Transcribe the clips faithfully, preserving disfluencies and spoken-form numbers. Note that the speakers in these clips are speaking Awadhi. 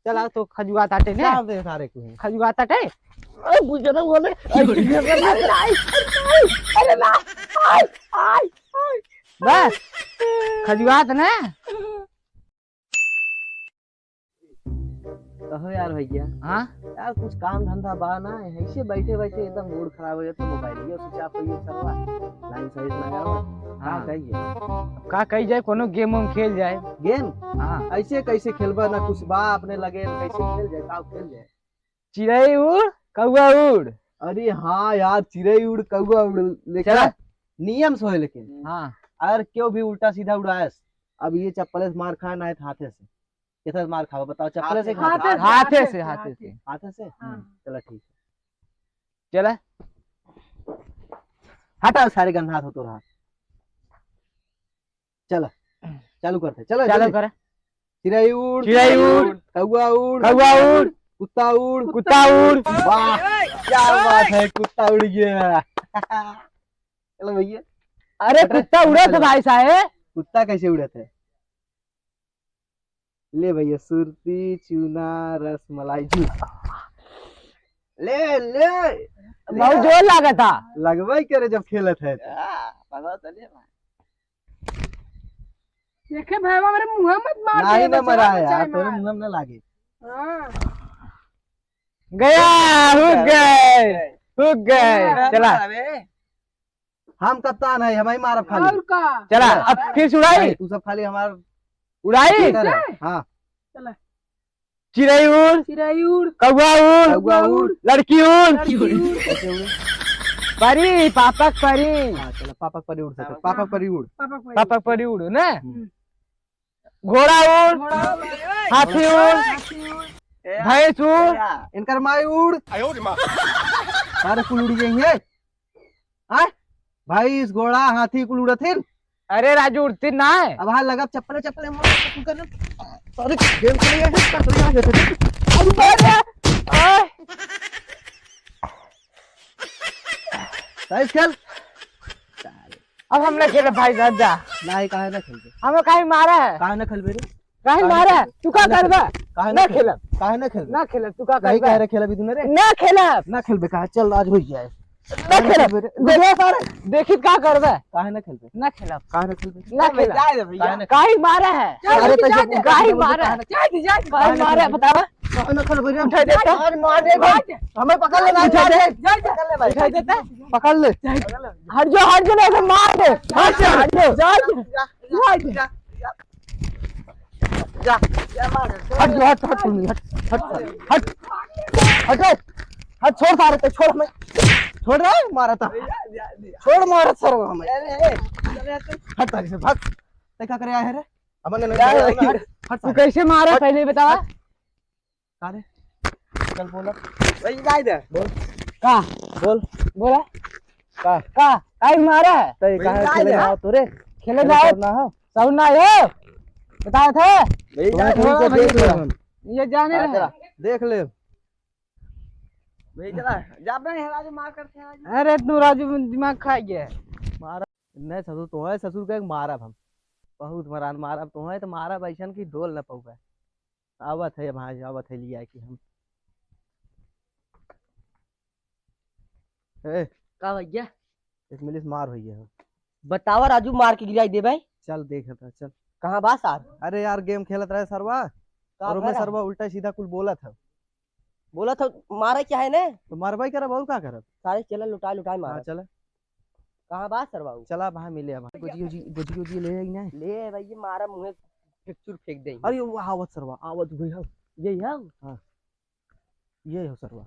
चला तो खजुआ ताटे ने। क्या दे सारे को है? खजुआ ताटे। अरे बुझे ना बोले। अरे, अरे, अरे, अरे, अरे, अरे, अरे, बस। खजुआत ना। कहो यार भैया। हाँ? यार कुछ काम धंधा बा ना, ऐसे बैठे बैठे एकदम मूड खराब हो जाता, मोबाइल ये स्विच ऑफ हो गया सरवा, लाइन सही से लगाओ। हाँ। का कहिए? अब का कही जाए, कोनो गेम वेम खेल जाए। गेम? हाँ। ऐसे कैसे खेलबा ना, कुछ बा अपने लगे, कैसे खेल जाए, का खेल जाए? चिड़ै उड़, कौआ उड़। अरे हाँ यार, चिड़ै उड़, कौआ उड़, लेकिन चला। नियम से होए लेकिन। हाँ। अगर क्यों भी उल्टा सीधा उड़ाएस, अब ये चप्पले से मार खाए ना है तो हाथे से। किधर मार खाओ बताओ, चप्पले से हाथे खाओ? से, हाथे हाथे से, से, हाथे हाथे से। से। हाथे से? हाँ। चला ठीक है। चला। हटाओ सारे गंदा हाथ हो तो रहा। चला, चालू करते, चला चालू जल्दी। कर। चिड़ै उड़, चिड़ै उड़, कौआ उड़, कौआ उड़, कुत्ता उड़, कुत्ता उड़। वाह, क्या बात है, कुत्ता उड़ गया। चलो भैया। अरे अरे, कुत्ता उड़त है भाई साहब। कुत्ता कैसे उड़त है? ले भैया, सुरती, चूना, रसमलाई, जूस। ले, ले। बहुत जोर लागत था। लगबे करे जब खेलत है तो। आ, पता चले भाई। देखे भाई, मेरे मुंह मत मार नहीं दे, ना बचा मरा बचा है यार, मार। तोरे मुंह में ना लागे। हाँ। गया, हुक गए, हुक गए। हाँ। चला। अबे। हम कप्तान है, हम ही मारब खाली। और का? चला, अब फिर से उड़ाई। नहीं, तू सब खाली हमार उड़ाई? ठीक है। हाँ। चला। चिड़ै उड़, चिड़ै उड़, कौआ उड़, कौआ उड़, लड़की उड़। लड़की उड़। कैसे उड़े? परी, पापक परी। हाँ, चला, पापक परी उड़ सकते, पापक परी उड़। पापक परी। पापक परी उड़, ना? हम्म। घोड़ा उड़, घोड़ा उड़, हाथी उड़, हाथी उड़, भैंस उड़। इनकर माई उड़। आयो रे माँ। सारे कुल उड़ गई है। आय? भैंस, घोड़ा, हाथी कुल उड़त हिन। अरे राजू, उड़ती ना है। अब हाँ लगा चप्पले, चप्पले मार, चप्पल कर। सारे गेम खेले हैं, चप्पल आ गए थे। अरे, अरे, आय। साइज खेल। अब हम ना खेलब भाई साहब, जा। नाही, काहे ना खेलबे? हमें काहे मारा है? काहे ना खेलबे रे? काहे काहे ना मारा है? खेलबे? तू का काहे ना करबे? खेलबे? काहे ना ना खेलब। खेलब। काहे ना खेलबे? ना खेलब, तू का काहे करबे? काहे रे खेलबे तूने रे? ना खेलब। ना खेलबे, काहे? चल, आज हो जाए। ना काहे ना खेलब। खेलबे रे? देखिए सारे, देखिए का करबे? काहे ना खेलबे? ना खेलब। काहे ना खेलबे? ना खेलब। जाए दे भैया। काहे ना काहे मारा है? अरे जाए दे, तो जाए दे। काहे मारा है? काहे ना जाए दे, जाए दे। काहे मारा है, बतावा? काहे ना खेलबे रे? उठा दे तो। अरे मार दे भाई। हमें पकड़ ले, उठा दे। पकड़ ले भाई। उठा दे तो। पकड़ ले। हट जा, हट जा, नहीं तो मार दे। हट जा, हट जा। जा, जा, जा, जा, जा, जा, मार। हट जा, हट, हट, हट, हट, हट, हट, हट, हट, छोड़ सारे, तो छोड़ हमें। छोड़ रे, मारा था। जा, जा, जा। छोड़, मारा सर हमें। अरे, ए, चल यार, चल। हट, तारी से भाग। ते का करे आए है रे? अमन ने क्या नहीं है? हट, हट, तू सारे। कैसे मारा, हट, पहले ही बतावा। हट। का रे? चल बोला। वही जाए दे। बोल। का? बोल। बोला। का? का? काहे मारा है? तो ये वही कहाँ जाए खेले दे। जाओ तोरे? खेले खेले जाओ। करना हो? सब ना हो। बताया था? वही जाए दे। थोड़ा देख ले हम। ये जाने हाँ, रहे। चला। देख ले। वही चला। जा बे, राजू मार करते हैं राजू। अरे तू राजू दिमाग खा गया है। मारा। नहीं ससुर, तुम्हारे ससुर का एक मारब हम। बहुत मरान मारब तुम्हें, तो मारब ऐसन की डोल न पउबे। आवत है भाई, आवत है लिया कि हम। ए, का भैया? एक मिलिस मार होइए हो। बतावा राजू, मार के गिराई देबे। चल देख था, चल। कहाँ बा सार? अरे यार, गेम खेलत रहे सरवा। का और ओमे भला? सरवा उल्टा सीधा कुल बोलत है। बोलत है, मारे क्या है ने? तो मारबे करब, और का करब? सारे चला लुटाए लुटाए हाँ, मारब। चला। कहाँ बा सरवा उ? चला, वहाँ मिले अब। गोजी, गोजी, गोजी, गोजी ले आई ना। ले भाई, ये मारा मुँहे फेंक, चुर फेंक दे। अरे, वो आवत सरवा, आवत हुई हो। ये है? हाँ। ये हो सरवा।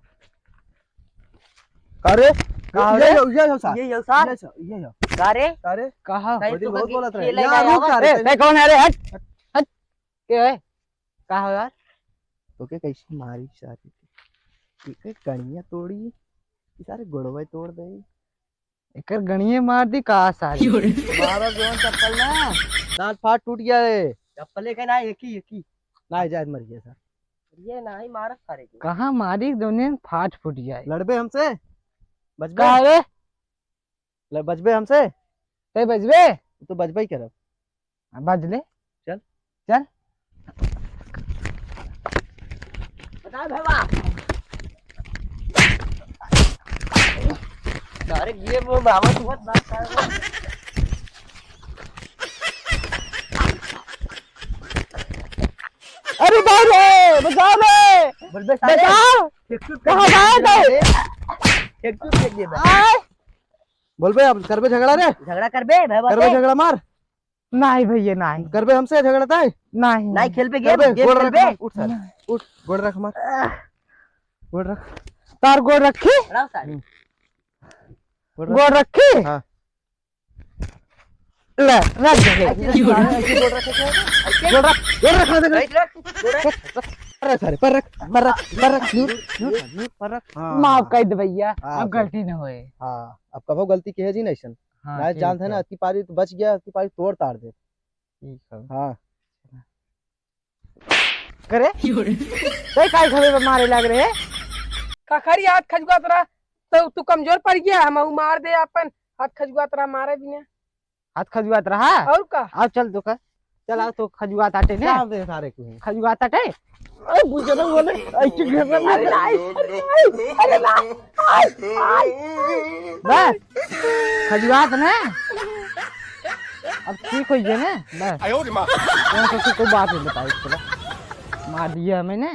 का रे? का ये, रे? ये हो, ये हो सार। ये हो सार? ये हो, ये हो। का रे? का रे? कहाँ? कहीं गोजी तो बहुत कहीं बोलत रहे। खेले यार, ना रुक आवत। सारे, ए, तै कौन है रे? हट, हट। के है? का हो यार? तो के कैसे मारी सारी? ठीक है, कड़िया तोड़ी, ये सारे गोड़वा तोड़ दे। एकर गणिये मार दी का सारी। मारा जोन चप्पल ना, दांत फाट टूट गया है। चप्पले के ना, एक ही, एक ही। ना जायज मर गया सर। ये ना ही मारत सारे के। कहाँ मारी दोनों फाट फूट जाए। लड़बे हमसे? बचबे? का रे? ल-, बचबे हमसे? ते बचबे? तो बचबे ही करब। हाँ, बच ले। चल। चल। का भवा? अरे ये वो बाबा तू मत बात कर। अरे भाई रे, बचाओ रे। बोल बे सारे। बचाओ। एक चूत कहाँ फेंक दिए गए थे? बे। एक चूत फेंक दिए बे। आय। बोल बे, अब करबे झगड़ा रे? झगड़ा करबे, भवा करबे से? झगड़ा मार। नहीं भैया, नहीं। करबे हमसे झगड़ा ताई? नहीं। नहीं खेलबे गेम, करबे? गेम गोड़ रख खेलबे? मार, उठ सारे। नहीं। उठ, गोड़ रख मार। आह। गोड़ रख। तार गोड़ रखी? रख सारे। हम्म। गोड़ रख। गोड़ रखी? हाँ। ले, रख दे। ऐसे रख, ऐसे गोड़ रख, ऐसे। गोड़ रख, गोड़ रख, गोड़ रख। रख, रख, गोड़ रख। अरे सारे, पर रख, पर रख, पर रख, झूठ, झूठ, झूठ, पर रख। हाँ, माफ हाँ। कर दे भैया, हाँ, अब सर। गलती न होए। हाँ, अब कभो गलती किहे जी नहीं सन। हाँ, ना ठीक जानत है ना, है। अबकी पारी तो बच गया, अबकी पारी तोड़ तार दे। ठीक है। हाँ। करे? तै काहे खबे पे मारे लाग रहे? कखरी हाथ खजुआत रहा, तो तू कमजोर पड़ गया, हम ऊ मार दे अपन हाथ खजुआत रहा, मारे बिना। हाथ खजुआत रहा? और का? आओ चल तो कर। चल आओ तो खजुआत आटे ने। क्या दे सारे को? खजुआत आटे? अरे बुजुर्ग बोले, ऐसे घर में अरे नहीं, अरे नहीं, अरे नहीं। बस, खजुआत ने। अब ठीक हो गया ने, बस। आयो रे माँ। कौन सा कोई बात नहीं बताई इसको, बस। मार दिया मैंने।